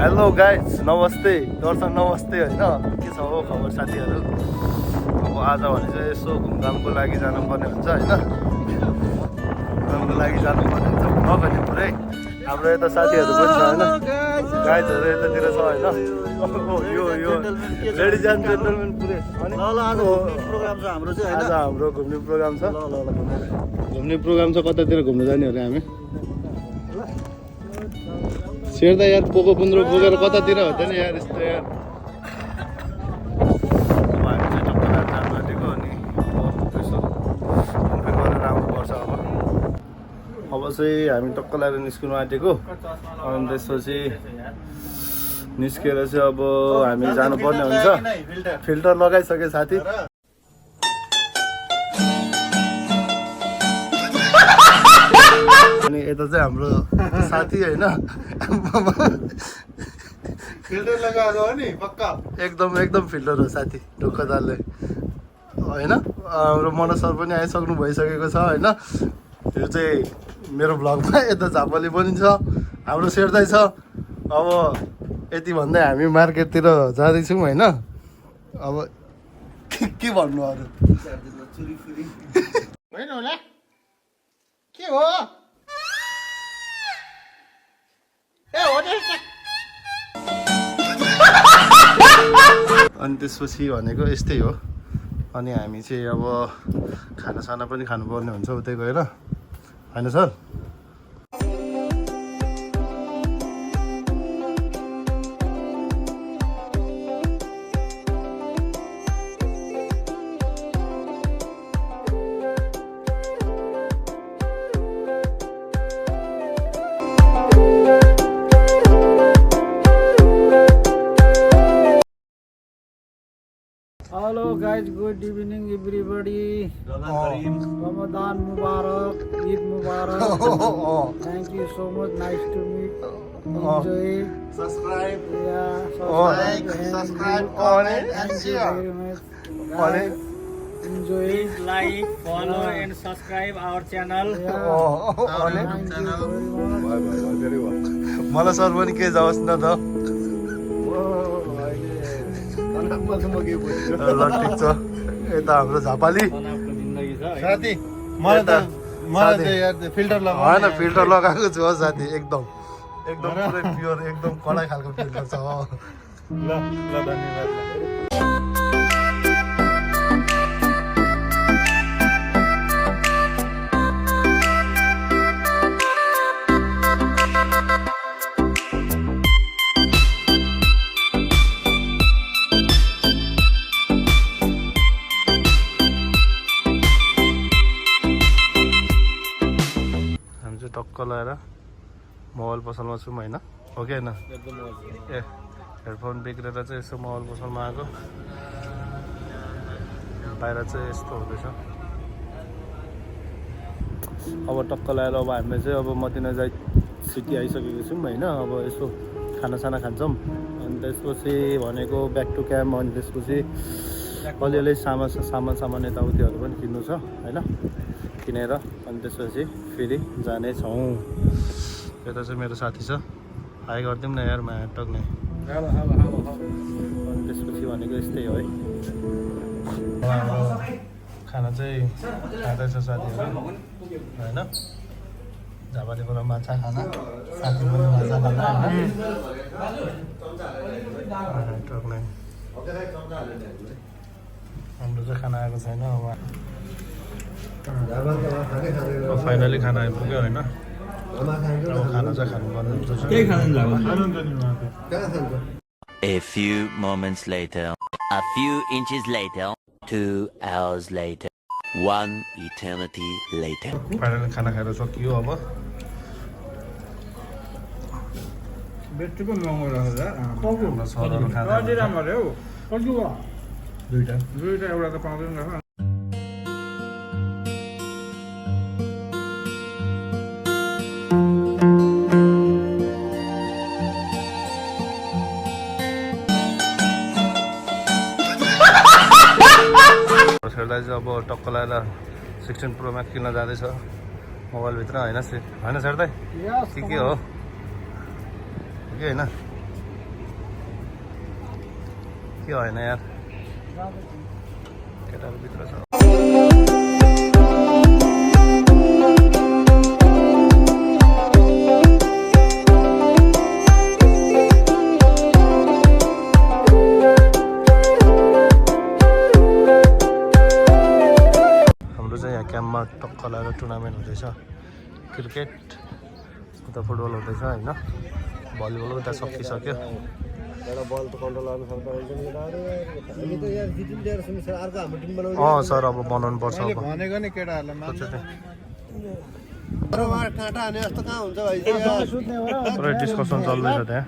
Hello guys, नमस्ते दर्शन, नमस्ते होइन। के छ हो खबर साथीहरू? अब आज भने चाहिँ यसो घुमघामको लागि जानुपर्ने हुन्छ होइन। घुमघामको लागि जानुपर्ने हुन्छ नभने पुरै हाम्रो यता साथीहरू पनि छ होइन। गाइजहरू यतातिर छ होइन। यो लेडिज एन्ड जेन्टलमेन पुरै अनि प्रोग्राम छ हाम्रो चाहिँ आज हाम्रो घुम्ने प्रोग्राम छ। घुम्ने प्रोग्राम छ, कतातिर घुम्नु जाने अरे हामी? शेर्दा यार पोको पुन्द्रो बोकेर कतातिर हुँदैन यार यस्तो यार। अब हामी चाहिँ टक्कर जानु आँटेको अनि यसो घुमफिर गरेर आउनुपर्छ। अब चाहिँ हामी टक्क लगाएर निस्किनु आँटेको अनि त्यसपछि निस्केर चाहिँ अब हामी जानुपर्ने हुन्छ। फिल्टर लगाइसके साथी। अनि यता चाहिँ हाम्रो साथी होइन, फिल्टर लगाएको हो नि पक्का एकदम फिल्टर हो साथी ढुक्कदारले होइन। हाम्रो मनोज सर पनि आइसक्नु भइसकेको छ होइन। यो चाहिँ मेरो भ्लगमा यता झापाली पनि छ, हाम्रो शेर्दै छ। अब यति भन्दै हामी मार्केटतिर जाँदैछौँ होइन। अब के भन्नु अरू होइन होला के हो? अनि त्यसपछि भनेको यस्तै हो। अनि हामी चाहिँ अब खानासाना पनि खानुपर्ने हुन्छ उतै गएर होइन sir? Hello guys, good evening everybody. Ramadan Mubarak, Eid Mubarak. Thank you so much, nice to meet. Enjoy. Subscribe Yeah, subscribe on it and Thank you share very much. अनि Enjoy. Please like, follow and subscribe our channel. Yeah. अनि Thank you very much. मलाई sir पनि के जाओस् न त। ल ठिक छ। यता हाम्रो झापाली साथी मलाई त यार फिल्टर लगाउनु होइन, फिल्टर लगाएको छु हो साथी। एकदम पुरै प्योर एकदम कडा खालको फिल्टर छ। ल धन्यवाद। टक्क लगाएर मोबाइल पसलमा छौँ होइन। हो कि होइन? ए हेडफोन बिग्रेर चाहिँ यसो मोबाइल पसलमा आएको। बाहिर चाहिँ यस्तो हुँदैछ। अब टक्क लगाएर अब हामीले चाहिँ अब मदिना सिटी आइसकेको छौँ होइन। अब यसो खानासाना खान्छौँ अनि त्यसपछि भनेको ब्याक टु क्याम्प। अनि त्यसपछि अलिअलि सामान यताउतिहरू पनि किन्नु छ होइन, किनेर अनि त्यसपछि फेरि जानेछौँ। यता चाहिँ मेरो साथी छ, हाई गरिदिउँ न यार माया टक्ने। अनि त्यसपछि भनेको यस्तै हो है। हाम्रो खाना चाहिँ खाँदैछ साथीहरू होइन। झापालीबाट माछा खाना, साथी पनि माछा खाना होइन टक्ने। हाम्रो चाहिँ खाना आएको छैन। अब फाइनली खाना आइपुग्यो होइन। अब खाना चाहिँ खानुपर्ने हुन्छ। A few moments later, a few inches later, 2 hours later, 1 eternity later. Finally खाना खाएर सकियो। अब बेट्टी पनि महँगो रहेछ। सरहरू खाना राम्रो अरे हौ। कति हो? दुईटा एउटा त पाउँदैन रहेछ। शेर्दा चाहिँ अब टक्क लगाएर 16 Pro Max किन्न जाँदैछ मोबाइलभित्र होइन। होइन शेर्दै के हो कि होइन? के होइन यार केटाहरू भित्र छ हाम्रो चाहिँ यहाँ क्याम्पमा टक्क लगाएर टुर्नामेन्ट हुँदैछ क्रिकेट उता फुटबल हुँदैछ होइन भलिबल उता सकिसक्यो सर अब बनाउनु पर्छ अब भनेको नि केटाहरूलाई काँटा हाने जस्तो कहाँ हुन्छ भाइ पुरै डिस्कसन चल्दैछ त्यहाँ